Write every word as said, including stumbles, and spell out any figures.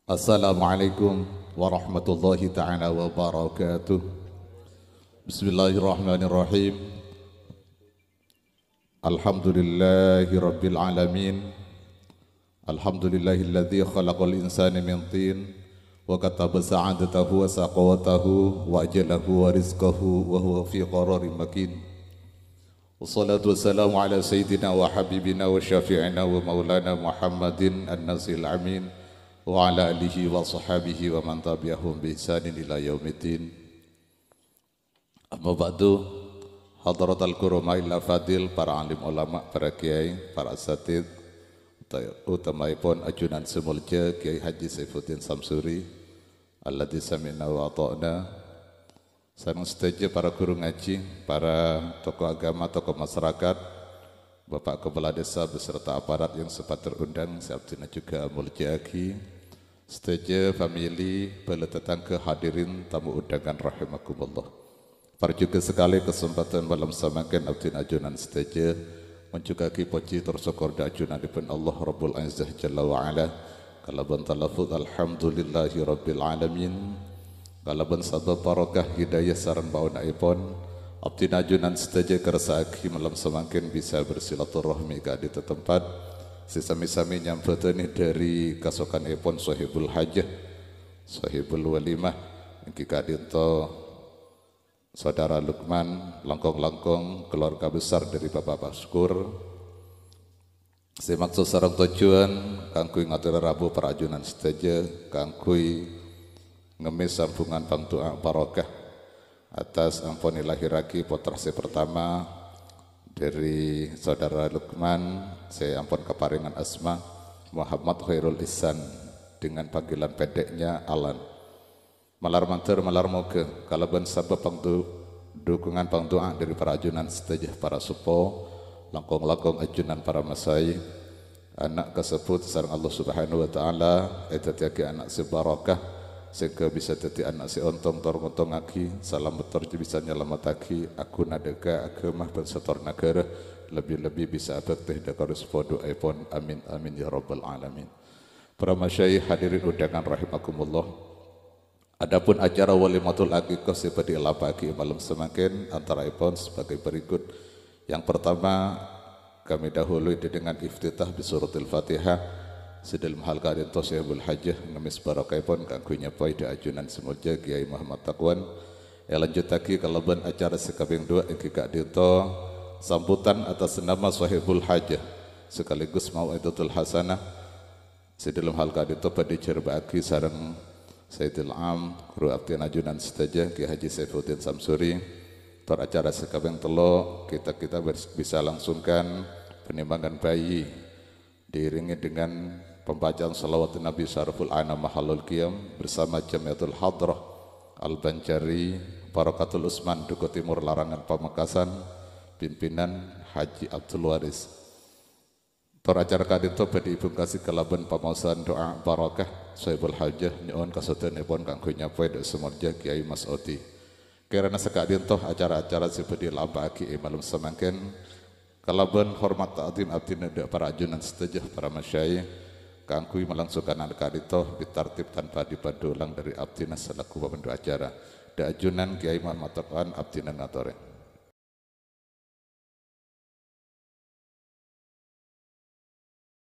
Assalamualaikum warahmatullahi ta'ala wabarakatuh. Bismillahirrahmanirrahim. Alhamdulillahi rabbil alamin. Alhamdulillahilladzi khalaqal insana min tin wa kataba sa'adatahu wa saqawatahu wa ajalahu wa rizqahu wa huwa fi qararin makin. Wassalatu wassalamu ala sayyidina wa habibina wa syafi'ina wa maulana Muhammadin an-nasil amin wa ala alihi wa sahabihi wa man tabi'ahum bi ihsanin ila yaumiddin. Amma ba'du, hadratal kurama illa fadil, para alim ulama, para kiai, para asatid, uta-, utamaipun ajunan sè molja Kiai Haji Saifuddin Samsuri, alladzi sami'na wa ata'na, sareng sadhâjâ para guru ngaji, para tokoh agama, tokoh masyarakat, Bapak Kepala Desa beserta aparat yang sempat terundang, sè abdhina juga amolja'aghi. Sadhâjâ famili, bhâlâ tatangghâ, hadirin tamu undangan rahimakumullah. Parjhughâ sakalè kasempadhân malem samangkèn abdhina ajunan sadhâjâ ngonjhughâghi pojhi tor sokkor dâ' ajunanèpon Allah Rabbul Izzah Jalla wa Ala kalabân talafuz alhamdulillahi rabbil alamin. Kalabân sabâb barokah hidayah sareng paona'èpon, abdhina ajunan sadhâjâ èkarsa'aghi malem samangkèn bisa bersilaturahmi ka'dinto tempat sè sami-sami nyambhâdhâni dhâri kasokanèpon Sohibul Hajah, Sohibul Walimah, èngghi ka'dinto Saudara Lukman, langkong-langkong keluarga besar dari Bapak Syukur, sè maksod sareng tojjhuwân kaangghuy ngatorè rabu para ajunan sadhâjâ kaangghuy ngemmès sambhungan pangdu'a barokah atas ampon èlahèrraghi pottra sè partama dhâri Saudara Lukman sè ampon kaparèngan asma Muhammad Khairul Ihsan dengan panggilan pendeknya Alan. Malar mandhâr, malar moghâ, kalabân sabâb pangdu-, dukungan pangdu'a dhâri para ajunan sadhâjâ para seppo, langkong-langkong ajunan para masaè, ana' kasebbhut sareng Allah Subhanahu wa Ta'ala èdhâddhiyâghi ana' sè barokah, sehingga bisa dhâddhi ana' sè ontong tor ngontongngaghi, salamet tor bisa nyalamettaghi, aghuna dhâgâ aghâma bhângsa tor naghârâ, lebbi-lebbi bisa abhâktè dhâ' ka orèng seppo du'aèpon. Amin, amin, ya rabbal alamin. Para masyayikh, hadirin undangan rahimakumullah. Adapun acara walimatul aqiqah sè bhâdhi èlampa'aghi è malem samangkèn antaraèpon sebagai berikut. Yang pertama, kami dahului dengan iftitah bi suratil Fatihah. Sè dhâlem hal ka'dinto Sohibul Hajah ngemmès barokahèpon kaangghuy nyapaè dhâ' ajunan sè molja Kiai Muhammad Taqwan. Èlanjuttaghi kalabân acara sè kapèng duwâ' èngghi ka'dinto sambutan atas nama Sohibul Hajah sekaligus mau'izatul hasanah. Sè dhâlem hal ka'dinto bhâdhi èjhârbâ'aghi sareng Sayyidil Am, ghuru abdhina ajunan sadhâjâ, Kiai Haji Saifuddin Samsuri. Tor acara sè kapèng tello', kita-kita bers-, bisa langsungkan penimbangan bayi, diiringi dengan pembacaan salawat Nabi Syaraful Anam Mahallul Qiyam bersama Jamiatul Hadrah Al-Banjari, Barokatul Usman, Duku Timur, Larangan, Pamekasan, pimpinan Haji Abdul Waris. Tor acara ka'dinto bhâdhi èbhungkasi kalabân pamaosan du'a barokah Sohibul Hajah nyo'on kasoddhâ'ânèpon kaangghuy nyapaè dhâ' sè molja Kiai Mas Odi. Kèrana saka'dinto acara-acara sè bhâdhi èlampa'aghi è malem samangkèn, kalabân hormat ta'zim abdhina dhâ' para ajunan sadhâjâ para masyayikh, kaangghuy malangsungkan ka'dinto bitartib tanpa dipandu ulang dhâri abdhina salaku pamandu acara. Dhâ' ajunan Kiai Muhammad Taqwan abdhina ngatorè.